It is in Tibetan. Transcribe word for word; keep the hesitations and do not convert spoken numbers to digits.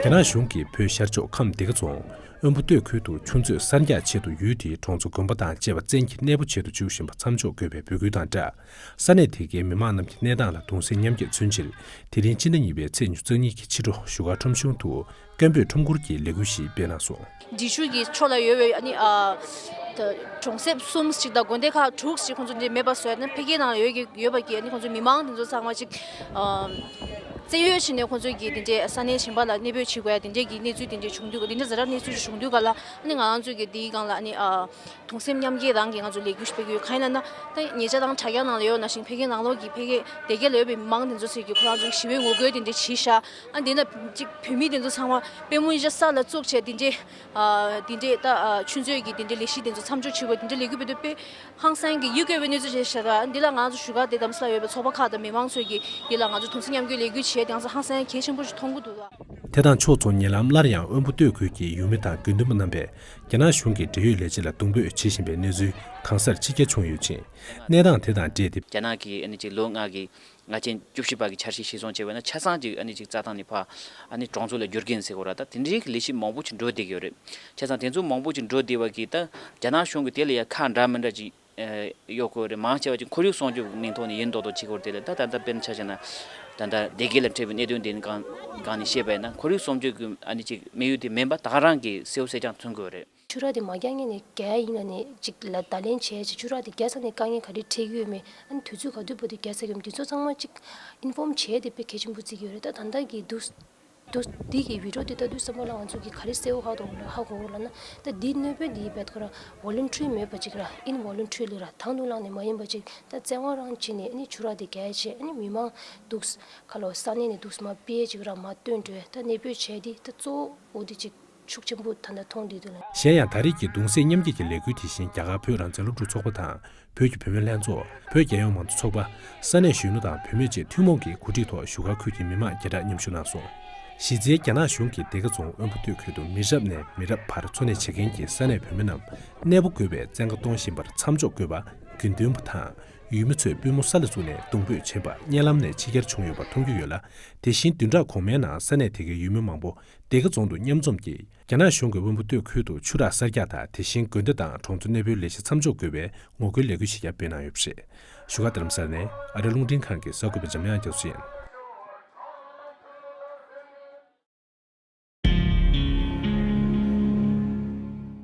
རྒྱ་ནག་གཞུང་གིས་བོད་ཤར་ཕྱོགས་ཁམས་སྡེ་དགེ་རྫོང་དབོན་པོ་སྟོད་ཁུལ་དུ་ཆུ་མཛོད་གསར་རྒྱག་ཆེད་དུ་ཡུལ་དེའི་གྲོང་ཚོ་དགོན་པ་དང་བཅས་པ་བཙན་གྱིས་གནས་སྤོ་བྱེད་དུ་འཇུག་བཞིན་པ་མཚམས་འཇོག་དགོས་པའི་འབོད་སྐུལ་དང་སྦྲགས། ས་གནས་དེ་གའི་མི་མང་རྣམས་ཀྱི་གནས་སྟངས་ལ་གདུང་སེམས་མཉམ་སྐྱེད་མཚོན་ཕྱིར། དེ་རིང་སྤྱི་ཟླ་གཉིས་པའི་ཚེས་ཉེར་གཉིས་ཀྱི་ཕྱི་དྲོ་བཞུགས་སྒར་ཁྲོམ་གཞུང་དུ་སྐད་འབོད་ཁྲོམ་སྐོར་གྱི་ལས་འགུལ་ཞིག་སྤེལ་གནང་སོང་། འབྲི་ཆུ་གི་ཕྱོགས་ལ་ཡོད་པའི་ཨ་ནི་ཨ། ད་གྲོང་གསེབ་གསུམ་ཞིག་དང་དགོན་སྡེ་ཁག་དྲུག་ཞིག་ཁོང་ཚོ་འདི་མེད་པ་བཟོས་ནས་འཕེལ་རྒྱས་ནང་ཡོད་ཀྱི་ཡོད་པ་གི་ཨ་ནི་ཁོང་ཚོའི་མི་མང་དེ་ཚོ་ཚང་མ་ཅིག་ཨ། བཙན་གཡོལ་བྱས་ནས་ཁོང་ཚོའི་གི་དེ་འདྲའི་ས་གནས་གཞན་པ་ལ་གནས་སྤོས་བྱེད་དགོས་ཡ་དེ་འདྲའི་གི་གནས་ཚུལ་དེ་འདྲའི་བྱུང་དུས་དེ་འདྲའི་ཛ་དྲག་གནས་ཚུལ་ཞིག་བྱུང་དུས་ག་ལ་ཨ་ནི་ང་རང་ཚོའི་གི་དེའི་སྒང་ལ་ཨ་ནི་ཨ། གདུང་སེམས་མཉམ་སྐྱེད་རང་གི་ང་ཚོ་ལས་འགུལ་ཞིག་སྤེལ་གྱི་ཡོད། གང་ཡིན་ལབ་ན་ད་ཉེ་ཆར་དང་དྲ་རྒྱ་ནང་ལ་ཡོད་ནང་བཞིན་འཕེལ་རྒྱས་ནང་ལོགས་ཀྱི་འཕེལ་རྒྱས་སྡེ་དགེ་ལ་ཡོད་པའི་མི་མང་དེ་ཚོ་ཚོས་ཀྱི་ཁོ་རང་ཚོའི་ཞི་བའི་ངོ་རྒོལ་དེ་འདྲ་བྱས་ཤག་ཨ་འདི་ན་ཅིག་བོད་མི་དེ་ཚོ་ཚང་མ་དཔལ་མོ་ཉི་ཤར་ས་ལ་བཙུགས་བྱས་དེ་འདྲའི་ཨ་དེ་འདྲའི་ད་ཨ་ཆུ་མཛོད་ཀྱི་དེ་འདྲའི་ལས་གཞི་དེ་ཚོ་མཚམས་འཇོག་བྱེད་དགོས་དེ་འདྲའི་ལས་འགུལ་སྤེལ་དུས་དཔེ་ཧང་སང་གི་ཡིད་སྐྱོ་བའི་གནས་ཚུལ་ཞིག་རེད་ཤག་འདི་ལ་ང་ཚོ་བཞུགས་སྒར་དེ་རྡ་རམ་ས་ལ་ཡོད་པའི་ཚོགས་པ་ཁག་དང་མི་མང་ཚོས་ཀྱི་འདི་ལ་ང་ཚོ་གདུང་སེམས་མཉམ་སྐྱེད་ལས་འགུལ་བྱས་དེང་སང་ཧང་སང་གལ་ཆེན་པོ་ཞིག་མཐོང་གི་འདུག་ལ། དེ་དང་ཕྱོགས་མཚུངས་ཉེ་ལམ་སླར་ཡང་དབོན་པོ་སྟོད་ཁུལ་གྱི་ཡུལ་མི་དང་དགེ་འདུན་པ་རྣམ་པས་རྒྱ་ནག་གཞུང་གིས་འབྲེལ་ཡོད་ལས་བྱེད་ལ་གདུང་འབོད་བྱེད་བཞིན་པའི་གནས་ཚུལ་གང་སར་ཕྱི་གྱར་བྱུང་ཡོད་ཅིང་། གནས་སྟངས་དེ་དང་འབྲེལ་ཏེ། རྒྱ་ནག་གིས་ཨ་ནི་ཅིག་ལོ་ལྔ་གི་ལྔ་ཆེན་བཅུ་བཞི་པ་གི་འཆར་གཞི་གཞིར་བཟུང་བྱས་པ་ན་ཆ་ཚང་ཅིག་ཨ་ནི་ཅིག་རྩྭ་ཐང་ནས་ཕར་ཨ་ནི་གྲོང་ཚོ་ལ་བསྒྱུར་གྱིན་ཟེར་གོ་ར། ད་དེ་འདྲའི་གི་ལས་གཞི་མང་པོ་ཅིག་འགྲོ་བསྡད་ཀྱི་ཡོད་རེད། བྱས་ཙང་དེ་ཚོ་མང་པོ་ཅིག་འགྲོ་བསྡད་པ་གིས་ད་རྒྱ་ནག་གཞུང་གིས་དེ་ལ་ཡ་ཁག་འདྲ་མི་འདྲ་ཅིག་ཨེ་གཡོག་དགོས་རེད། མང་ཆེ་བ་ཅིག་ཁོར་ཡུག་སྲུང་སྐྱོབ་ཀྱི་མིང་ཐོག་ནས་ཡིན་མདོག་མདོག་བྱེད་དགོས་རེད། དེ་ལ་ད་ད་ལྟ་དཔེར་ན་ཆ་བཞག་ན་ད་ལྟ་སྡེ་དགེ་ལ་འཕྲད་པའི་གནད་དོན་དེ་སྒང་སྒང་ནས་བཤད་པ་ཡིན་ན་ཁོར་ཡུག་སྲུང་སྐྱོབ་ཀྱི་ཨ་ནི་ཅིག་དམིགས་ཡུལ་དེ་མིན་པ་ད་ག་རང་གི་གསལ་པོ་གསལ་རྐྱང་མཚོན་དགོས་རེད། ཆུ་རགས་དེ་མ་རྒྱག་སྔོན་ནས་རྒྱག་ཡིན་ལ་ནས་ཅིག་ལ་བརྡ་ལན་བྱས་ཅིག་ཆུ་རགས་དེ་རྒྱག་ཚར་ནས་དཀའ་ངལ་ག་རེ་འཕྲད་ཀྱི་ཡོད་མེད་ཨ་ནི་དུས་ཚོད་ག་དུས་བར་དུ་རྒྱག་ཚར་གྱི་ཡོད་མེད་དེ་ཚོ་ཚང་མ་ཅིག་ཨིན་ཕོམ་བྱས་དེ་དཔེ་གལ་ཆེན་པོ་བརྩི་གི་ཡོད་རེད། ད་ད་ལྟ་གི་འདུག་འདུག་འདི་གི་བི་ཌིའོ་འདི་ལྟ་དུས་ཙམ་པ་ལ་ང་ཚོ་གི་ག་རེ་གསལ་པོ་ཧ་གོ་ལ་ཧ་གོ་ལ་ན། ད་འདི་གནོད་པ་འདི་རྦད་ཁོ་ར་ཝོ་ལུན་ཊི་རི་མེད་པ་ཅིག་ར་ཨིན་ཝོ་ལུན་ཊི་རི་ལ་ར་དང་དུ་བླངས་ནས་མ་ཡིན་པ་ཅིག་ད་བཙན་དབང་རང་བྱས་ནས་ཨ་ནི་ཆུ་རགས་འདི་རྒྱག་བྱས་ཨ་ནི་མི་མང་འདུག་ཁ་ལོ་ས་གནས་ནས་འདུག་མ་སྤེལ་ཅིག་ར་མ་བཏོན་འགྲོ་ད་གནས་སྤོས་བྱས་འདི་ད་གཙོ་བོ་འོ་འདི་ཅིག་ཤུགས་ཆེན་པོ་ད་ལྟ་མཐོང་བསྡད་འདུག་ལ། གཞན་ཡང་ད་རེས་ཀྱི་གདུང་སེམས་མཉམ་སྐྱེད་ཀྱི་ལས་འགུལ་དེ་བཞིན་རྒྱ་གར་བོད་རང་བཙན་སློབ་ཕྲུག་ཚོགས་པ་དང་བོད་ཀྱི་བུད་མེད་ལྷན་ཚོགས། བོད་རྒྱལ་ཡོངས་མང་གཙོ་ཚོགས་པ། ས་གནས་གཞོན་ནུ་དང་བུད་མེད་བཅས་ཐུན་མོང་གི་གོ་སྒྲིག་ཐོག་བཞུགས་སྒར་ཁུལ་གྱི་མི་མང་བརྒྱ་ཕྲག་མཉམ་ཞུགས་གནང་སོང་། གཞི་རྩའི་རྒྱ་ནག་གཞུང་གིས་སྡེ་དགེ་རྫོང་དབོན་པོ་སྟོད་ཁུལ་དུ་མི་རབས་ནས་མི་རབས་བར་འཚོ་གནས་བྱེད་མཁན་གྱི་ས་གནས་བུད་མེད་རྣམས་གནས་སྤོ་དགོས་པའི་བཙན་བཀའ་གཏོང་བཞིན་པར་མཚམས་འཇོག་དགོས་པ། དགེ་འདུན་པ་དང་ཡུལ་མི་ཚོས་པུས་མོ་ས་ལ་བཙུགས་ནས་གདུང་འབོད་བྱས་པ་བརྙན་ལམ་ནས་ཕྱི་གྱར་བྱུང་ཡོད་པ་མཐོང་རྒྱུ་ཡོད་ལ། དེ་བཞིན་བདུན་ཕྲག་གོང་མའི་ནང་ས་གནས་དེ་གའི་ཡུལ་མི་མང་པོ་སྡེ་དགེ་རྫོང་དུ་མཉམ་འཛོམས་ཀྱིས། རྒྱ་ནག་གཞུང་གིས་དབོན་པོ་སྟོད་ཁུལ་དུ་ཆུ་རགས་གསར་རྒྱག་དང་དེ་བཞིན་དགོན་སྡེ་དང་གྲོང་ཚོ་གནས་སྤོའི་ལས་གཞི་མཚམས་འཇོག་དགོས་པའི་ངོ་རྒོལ་ལས་འགུལ་ཞིག་ཀྱང་སྤེལ་གནང་ཡོད་པ་རེད། བཞུགས་སྒར་རྡ་རམ་ས་ལ་ནས་ཨ་རི་རླུང་འཕྲིན་ཁང་གི་གསར་འགོད་པ་འཇམ་དབྱངས་རྒྱ་མཚོ་ཡིན།